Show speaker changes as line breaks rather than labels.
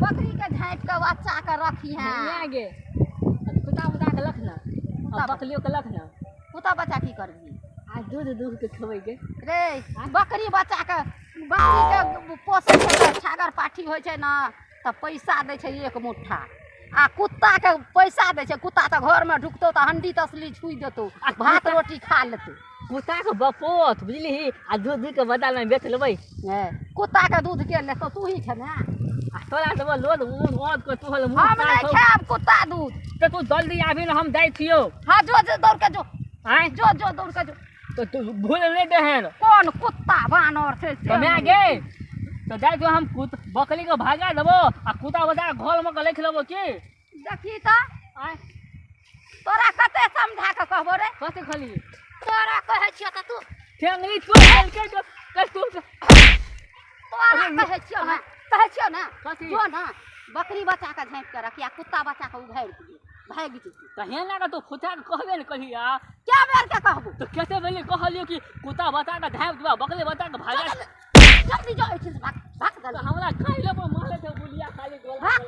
बकरी के झाँपि के बच्चा के रखिहे।
माय गे, कुत्ता उता के लख ना, आ बकरियो के लख ना।
कुत्ता बच्चा की करबही?
आ दूध दूध के खेबै गे।
रे बकरी बच्चा के, बकरी के पोसै छै तऽ छागर पाठी होइ छै ने तऽ पैसा दै छै एक मुट्ठा, आ कुत्ता के पैसा दै छै। कुत्ता तऽ घरमे ढुकतौ तऽ हंडी तसली छुइ देतौ,
आ
भात रोटी खा लेतौ।
कुत्ता के बपोत बुझलिही, आ दूध दूध के बदला मे बेच लेबै।
कुत्ता के दूध के लेतौ? तू ही खेमे।
आ तोरा देबो लोद ऊन ओद के तू होल मुँह
हम नहि खायब कुत्ता दूध।
तऽ तू जल्दी आबी ने, हम जाइ छियौ।
हाँ जो जो दौड़ के जो।
आँय?
जो जो दौड़ के जो।
तऽ तू भूल नहि देहन।
कोन कुत्ता बानर छै से?
तऽ माय गे, तऽ जाइ छियौ हम, बकरी के भागा देबो आ कुत्ता बच्चा घर मे के राखि लेबो की?
देखी तऽ।
आँय?
तोरा कते समझा के कहबो रे?
कथी कहली?
तोरा कहै छियौ तऽ तू
ठेंगनी तोड़ि देलकै तऽ तू
तोरा कहै छियौ ने, कहै छियौ ने।
कथी?
जो ने बकरी बच्चा के झाँपि के रखी आ कुत्ता बच्चा के उघारि दियै, भागि जेतै।
तऽ हें लागत तू फुचा के कहबे ने कही। आ
क्या बेर के कहबो?
तऽ कते बेर कहलियौ कि कुत्ता बच्चा के झाँपि देबो, बकरी बच्चा के भागा।
जल्दी जो एहिठाम से, भाग भाग
तऽ
जल्दी।
हमरा खाइ ले पर मारै छै बुलिया खाली गोला।
भाग।